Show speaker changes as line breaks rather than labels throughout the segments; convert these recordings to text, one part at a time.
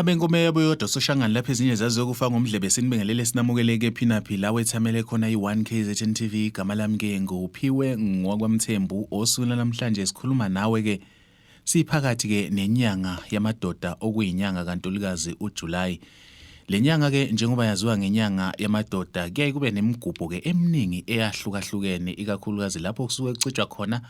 Bona benkomo yabo yodwa soshangani lapha ezinye zaziyokufa ngomdlebe. Sinibingelele, sinamukeleke phinaphi la wethamele khona i-1 KZN TV. Igama lami ke nguPhiwe ngwakwaMthembu. Osukwini namhlanje sikhuluma nawe ke siphakathi ke nenyanga yamadoda, okuyinyanga kaNtulikazi, uJuly. Le nyanga ke, njengoba yaziwa ngenyanga yamadoda, kuyaye kube nemigubho ke eminingi eyahlukahlukene, ikakhulukazi lapho kusuke kucijwa khona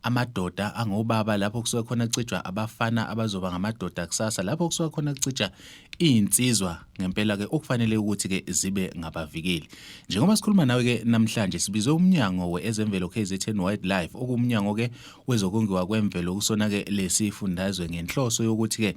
amadoda angobaba, lapho kusuke khona kucijwa abafana abazoba ngamadoda kusasa, lapho kusuke khona kucija iy'nsizwa ngempela ke okufanele ukuthi ke zibe ngabavikeli. Njengoba sikhuluma nawe ke namhlanje, sibizwe umnyango we-Ezemvelo KZN Wildlife, okuwumnyango ke wezokongiwa kwemvelo kusona ke lesifundazwe, ngenhloso yokuthi ke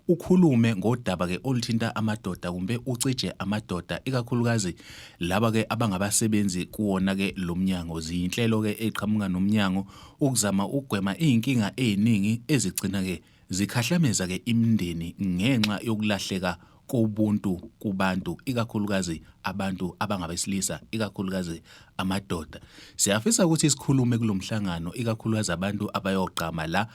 ukhulume ngodaba ke oluthinta amadoda kumbe ucije amadoda, ikakhulukazi laba ke abangabasebenzi kuwona ke lo mnyango. Ziyinhlelo ke eqhamuka nomnyango ukuzama ukugwema izinkinga eziningi ezigcina ke zikhahlameza ke imindeni ngenxa yokulahleka kobuntu kubantu, ikakhulukazi abantu abangabesilisa, ikakhulukazi amadoda. Siyafisa ukuthi sikhulume kulomhlangano, ikakhulukazi abantu abayogqama la,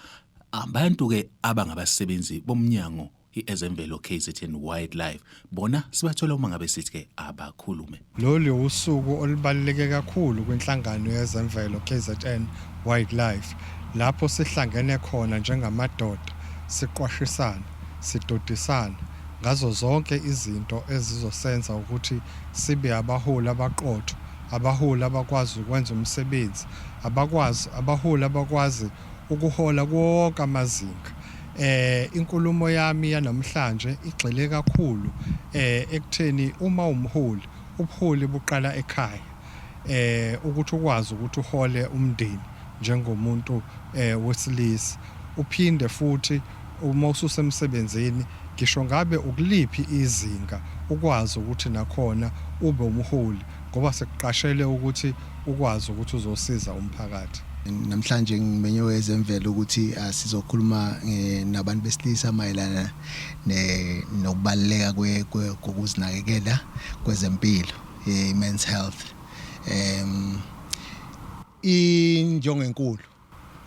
abantu ke abangabasebenzi bomnyango iEzemvelo KZN Wildlife. Bona sibathola uma ngabe sithi ke abakhulume.
Lolu usuku olubaluleke kakhulu kwinhlangano yezemvelo KZN Wildlife, lapho sihlangene khona njengamadoda, siqwashisana, sidodisana ngazo zonke izinto ezizosenza ukuthi sibe abaholi abaqotho, abaholi abakwazi ukwenza umsebenzi, abakwazi abaholi abakwazi ukuhola kuwo wonke amazinga. Inkulumo yami yanamhlanje igxile kakhulu ekutheni uma umholi, ubuholi buqala ekhaya, ukuthi ukwazi ukuthi uhole umndeni njengomuntu wesilisa, uphinde futhi uma ususemsebenzini, ngisho ngabe ukuliphi izinga, ukwazi ukuthi nakhona ube umholi ngoba sekuqashele ukuthi ukwazi ukuthi uzosiza umphakathi.
Namhlanje ngimenywe Ezemvelo ukuthi sizokhuluma nabantu besilisa mayelana nokubaluleka kokuzinakekela kwezempilo, i-men's health. Injongo enkulu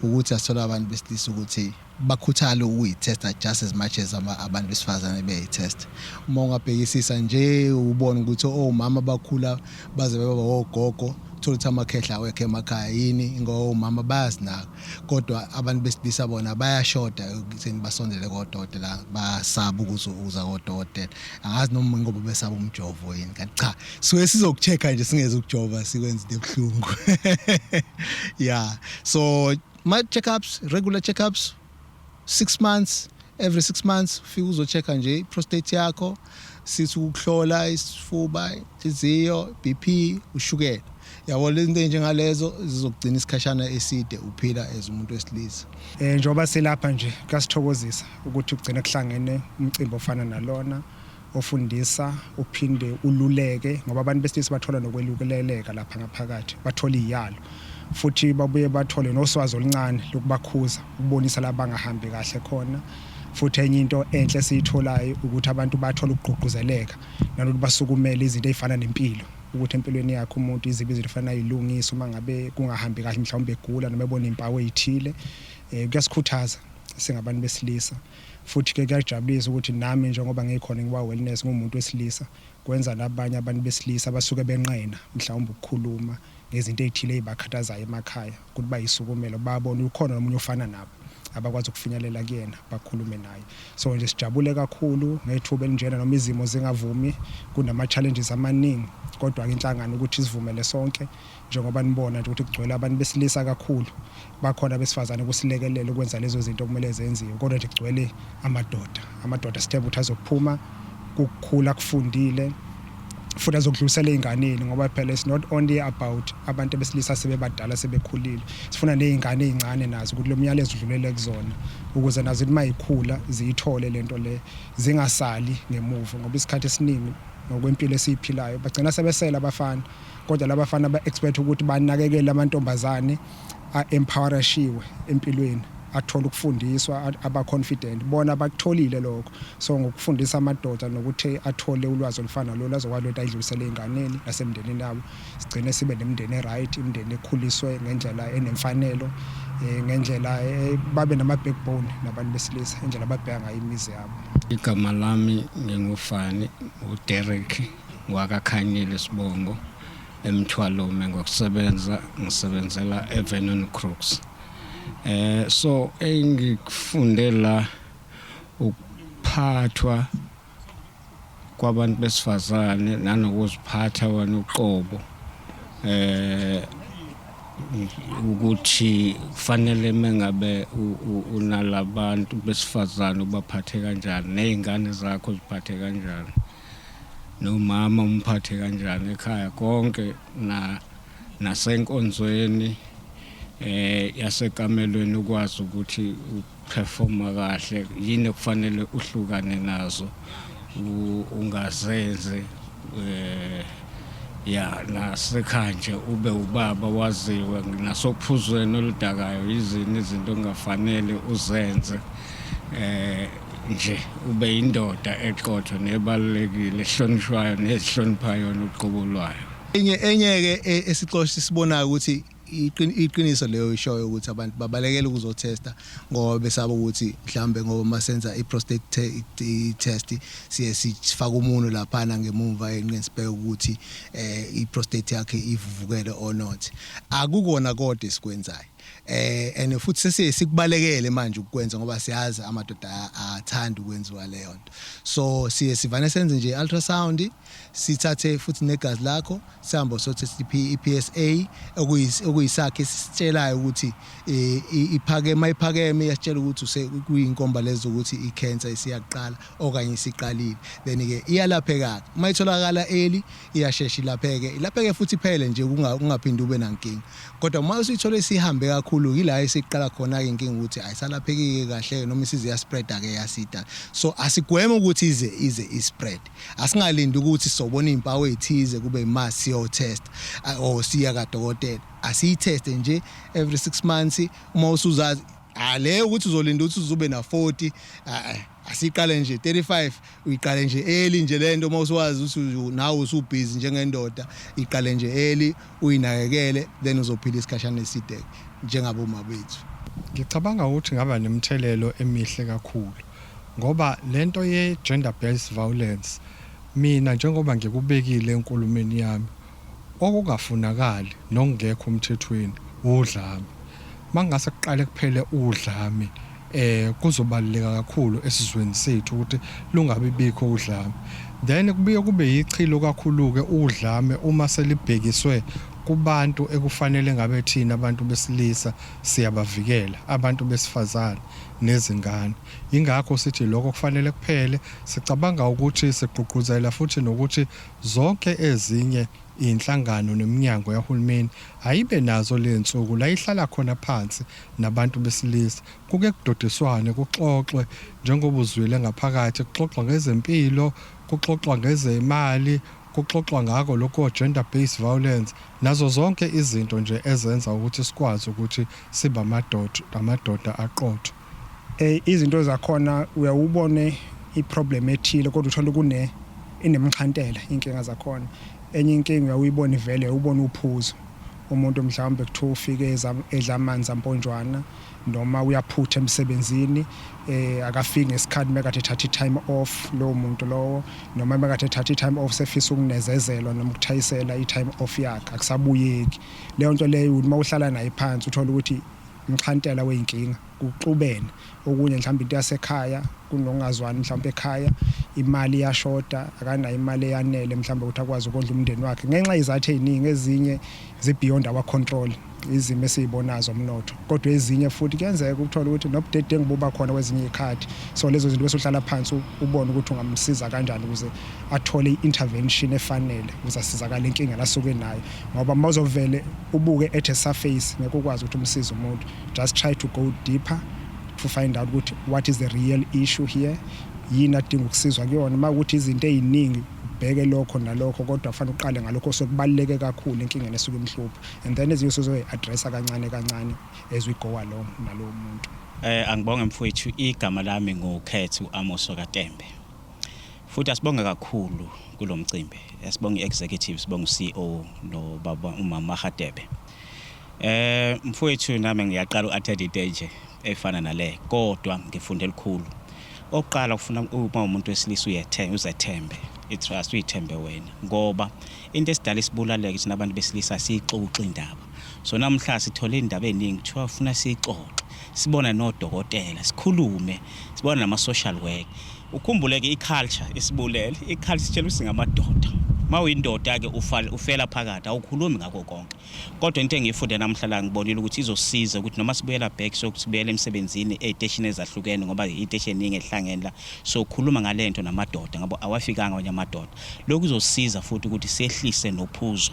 ukuthi asithola abantu besilisa ukuthi bakhuthale ukuyithesta just as much as abantu besifazane beyithesta. Uma ungabhekisisa nje, ubone ukuthi omama bakhula baze beba ogogo, thola ukuthi amakhehla awekho emakhaya. Yini? Ngoba omama bayazinaka, kodwa abantu besilisa bona bayashoda ekutheni basondele kodokotela, basaba ukuza kodokotela. Angazi noma ngoba besaba umjovo yini, kanti cha, suke sizoku-check-a nje, singeze ukujova sikwenza into ebuhlungu. Yeah, so ma check-ups, regular check-ups, 6 months, every 6 months ufike uzo-check-a nje i-prostate yakho, sithi ukuhlola isifuba, inhliziyo, BP, ushukela, yabo. Lezi zinto enjengalezo zizokugcina isikhashana eside uphila as umuntu wesilisa.
Njengoba silapha nje, kuyasithokozisa ukuthi kugcine kuhlangene umcimbi ofana nalona, ofundisa uphinde ululeke, ngoba abantu besilisa bathola nokwelukeleleka lapha ngaphakathi, bathola iyalo futhi babuye bathole noswazi oluncane lokubakhuza, ukubonisa la bangahambi kahle khona. Futhi enye into enhle esiyitholayo ukuthi abantu bathola ukugqugquzeleka nanokuthi basukumele izinto ezifana nempilo, ukuthi empilweni yakhe umuntu iziphi izinto efanele ayilungise uma ngabe kungahambi kahle, mhlawumbe egula noma ebona impawu ezithile. Kuyasikhuthaza singabantu besilisa, futhi ke kuyajabulisa ukuthi nami njengoba ngikhona ngiba wellness, ngumuntu wesilisa, kwenza nabanye abantu besilisa abasuke benqena mhlawumbe ukukhuluma ngezinto ezithile ezibakhathazayo emakhaya ukuthi bayisukumele, babone ukhona nomunye ofana nabo abakwazi ukufinyelela kuyena, bakhulume naye. So nje sijabule kakhulu ngethuba elinjena, noma izimo zingavumi, kunama challenges amaningi, kodwa ke inhlangano ukuthi isivumele sonke, njengoba nibona nje ukuthi kugcwele abantu besilisa kakhulu. Bakhona abesifazane kusilekelela ukwenza lezo zinto okumele zenziwe, kodwa nje kugcwele amadoda. Amadoda sithemba ukuthi azophuma kukukhula kufundile futhi azokudlulisela ey'nganeni, ngoba phela it's not only about abantu besilisa sebebadala, sebekhulile. Sifuna ney'ngane ey'ncane nazo ukuthi lo myalezo udlulele kuzona, ukuze nazo ukuthi mayikhula ziyithole lento le, zingasali ngemuva, ngoba isikhathi esiningi ngokwempilo esiyiphilayo bagcina sebesela abafana, kodwa labafana ba-expect ukuthi banakekele amantombazane a-empowerishiwe empilweni, athole ukufundiswa, aba-confident. Bona bakutholile lokho, so ngokufundisa amadoda nokuthi athole ulwazi olufana nalolu, azokwazi ukuthi ayidlulisele ey'nganeni nasemndenini yabo, sigcine sibe nemindeni e-right, imindeni ekhuliswe ngendlela enemfanelo, ngendlela babe nama-backbone nabantu besilisa, indlela ababheka ngayo imizi yabo.
Igama lami nginguFani uDerek wakaKhanyile Sibongo eMthwalume, ngokusebenza ngisebenzela eVernon Crooks. So engikufunde la ukuphathwa kwabantu besifazane nanokuziphatha wena uqobo, ukuthi kufanele mengabe unalabantu besifazane ubaphathe kanjani, nezingane zakho uziphathe kanjani, nomama umphathe kanjani ekhaya, konke na nasenkonzweni yasekamelweni, ukwazi ukuthi uperforma kahle, yini ekufanele uhlukane nazo, ungazenzi, ya, nasekhaya nje ube ubaba waziwe, nasophuzweni oludakayo izini izinto ongafanele uzenze, nje ube indoda eqotho nebalulekile, ehlonishwayo nezihloniphayo yona uqobo lwayo.
Enye ke esixosha sibonayo ukuthi iqiniso leyo ishoyo ukuthi abantu babalekela ukuzotesta ngoba besaba ukuthi mhlambe ngoba masenza i-prostate test siye sifaka umunwe laphana ngemumva enqeni, sibheke ukuthi i-prostate yakhe ivuvukele or not. Akukona kodwa esikwenzayo, and futhi sesiye sikubalekele manje ukwenza ngoba siyazi amadoda athanda ukwenziwa leyo nto. So siye sivane senze nje ultrasound, sithathe futhi negazi lakho, sihambe sotest i-PSA, okuyisakhe esisitshelayo ukuthi iphakeme. Iphakeme iyasitshela ukuthi kuyinkomba lezo ukuthi i-cancer isiyaqala okanye isiqalile. Then ke iyalapheka uma itholakala early, iyashesha ilapheke, ilapheke futhi iphele nje, ungaphindi ube nankinga. Kodwa uma usuyithole isihambe kakhulu, yila esiqala khona ke inkinga ukuthi ayisalapheki kahle noma isize yaspreada ke yasida. So asigweme ukuthi ize ispread. Asingalindi ukuthi sizobona izimpawu ezithize kube ma siyo test or siya kadokotela. Asiyiteste nje every 6 months uma usuzazi ale ukuthi uzolinda ukuthi uzube na 40. Asiqale nje 35, uyiqale nje early nje lento. Uma usuwazi ukuthi nawe usubusy njengendoda, iqale nje early, uyinakekele, then uzophila isikhashana eside njengaboma bethu.
Ngicabanga ukuthi ngaba nemthelelo emihle kakhulu ngoba lento ye gender based violence, mina njengoba ngikubekile enkulumeni yami, okungafunakali nokungekho emthethweni udlame. Mangase kuqale kuphele udlame, kuzobaluleka kakhulu esizweni sethu ukuthi lungabi bikho udlame. Then kubuye kube yichilo kakhulu ke udlame uma selibhekiswe kubantu ekufanele ngabe thina abantu besilisa siyabavikela, abantu besifazane nezingane. Ingakho sithi lokho kufanele kuphele. Sicabanga ukuthi sigqugquzela futhi nokuthi zonke ezinye inhlangano neminyango yahulumeni ayibe nazo lezinsuku la ihlala khona phansi nabantu besilisa, kuke kudodiswane, kuxoxwe njengoba uzwile ngaphakathi kuxoxwa ngezempilo, kuxoxwa ngezemali, kuxoxwa ngako lokho gender based violence nazo zonke izinto nje ezenza ukuthi sikwazi ukuthi sibe amadoda aqotho.
Izinto zakhona uyawubone iproblem ethile, kodwa uthola kune inemxhantela inkinga zakhona. Enye inkinga uyawuyibona ivele, ubone uphuzo umuntu mhlawumbe kuthiwa ufike edla amanzi amponjwana noma uyaphutha emsebenzini, akafiki ngesikhathi mekade ethatha i-time off lowo muntu lowo, noma mekade ethatha i-time off sefisa ukunezezelwa noma ukuthayisela i-time off yakhe, akusabuyeki leyo nto leyo. Uma uhlala naye phansi uthola ukuthi umxhantela weyinkinga kuxubene okunye, mhlawumbe into yasekhaya, kunokungazwani mhlawumbe ekhaya, imali iyashoda, akanayo imali eyanele mhlawumbe ukuthi akwazi ukondla umndeni wakhe ngenxa yezathu ey'ningi. Ezinye zi-beyond our control, izimo esiyibonayo zomnotho, kodwa ezinye futhi kuyenzeka ukuthola ukuthi nobudedengu buba khona kwezinye iy'khathi. So lezo zinto bese uhlala phansi ubone ukuthi ungamsiza kanjani ukuze athole i-intervention efanele ukuze asizakale inkinga lasuke nayo, ngoba uma uzovele ubuke at a surface ngeke ukwazi ukuthi umsize umuntu. Just try to go deeper to find out ukuthi what is the real issue here, yini adinga ukusizwa kuyona. Uma ukuthi izinto ey'ningi, ubheke lokho nalokho, kodwa kufanele uqale ngalokho sekubaluleke kakhulu enkingeni esuke imhlupha, and then ezinye usuzoyi-addressa kancane kancane as we go along nalowo muntu.
Angibonge mfowethu, igama lami nguKhethu Amos kaTembe. Futhi asibonge kakhulu kulomcimbi. Asibonge executive, sibonge uCEO nobaba umama Hadebe. Mfowethu, nami ngiyaqala uattend into enje efana nale, kodwa ngifunde elikhulu. Oqala ufuna uma umuntu wesilisa uyethemba, uzethembe, i-trust, uyithembe wena, ngoba into esidala isibulaleke thina abantu besilisa siyixoxa indaba. So namhla sithole indaba eziningi, kuthiwa ufuna siyixoxe, sibona nodokotela, sikhulume, sibona nama-social work. Ukhumbule-ke i-culture isibulele, i-culture sitshela ukuthi singamadoda. Uma uyindoda-ke ufela phakathi, awukhulumi ngakho konke. Kodwa into engiyifunde namhla la, ngibonile ukuthi izosiza ukuthi noma sibuyela back, sokubuyela emsebenzini ey'teshini ezahlukene, ngoba iy'teshi eningi ehlangene la, sokhuluma ngale nto namadoda ngoba awafikanga abanye amadoda. Lokhu kuzosiza futhi ukuthi sehlise nophuzo.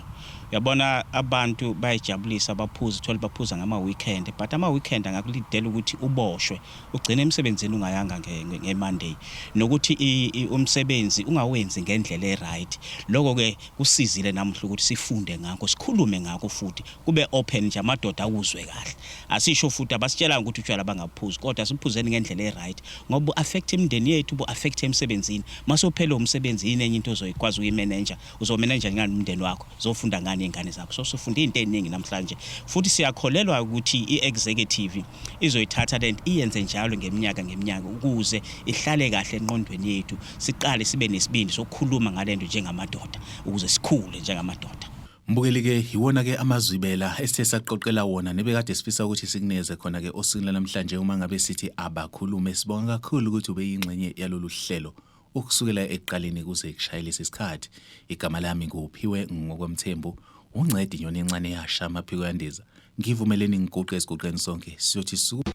Uyabona, abantu bayajabulisa, baphuza, uthole baphuza ngama-weekend, but ama-weekend angakulidela ukuthi uboshwe, ugcine emsebenzini ungayanga nge-Monday, nokuthi umsebenzi ungawenzi ngendlela e-right. Lokho-ke kusizile namuhla ukuthi sifunde ngakho, sikhulume ngakho, futhi kube open nje, amadoda awuzwe kahle. Asisho futhi abasitshelanga ukuthi utshwala bangaphuzi, kodwa siphuzeni ngendlela e-right, ngoba bu-affect imindeni yethu, bu-affect emsebenzini. Mase uphele umsebenzi, yini enye into ozoyikwazi ukuyimeneja? Uzomeneja ngani umndeni wakho? Uzofunda ngani iy'ngane zakho? So sifunde iy'nto ey'ningi namhlanje, futhi siyakholelwa ukuthi i-executive izoyithatha lento iyenze njalo ngeminyaka ngeminyaka, ukuze ihlale kahle enqondweni yethu, siqale sibe nesibindi sokukhuluma ngalento njengamadoda, ukuze sikhule njengamadoda.
Mbukeli-ke, iwona-ke amazwibela esithe saqoqela wona nebekade sifisa ukuthi sikuneze khona-ke osukwini namhlanje uma ngabe sithi abakhulume. Sibonga kakhulu ukuthi ube yingxenye yalolu hlelo ukusukela ekuqaleni kuze kushayelise isikhathi. Igama lami nguPhiwe Ngokwemthembu, uncede inyoni encane yasha amaphiko yandiza. Ngivumeleni ngiguqe esiguqeni sonke, siyothi suku.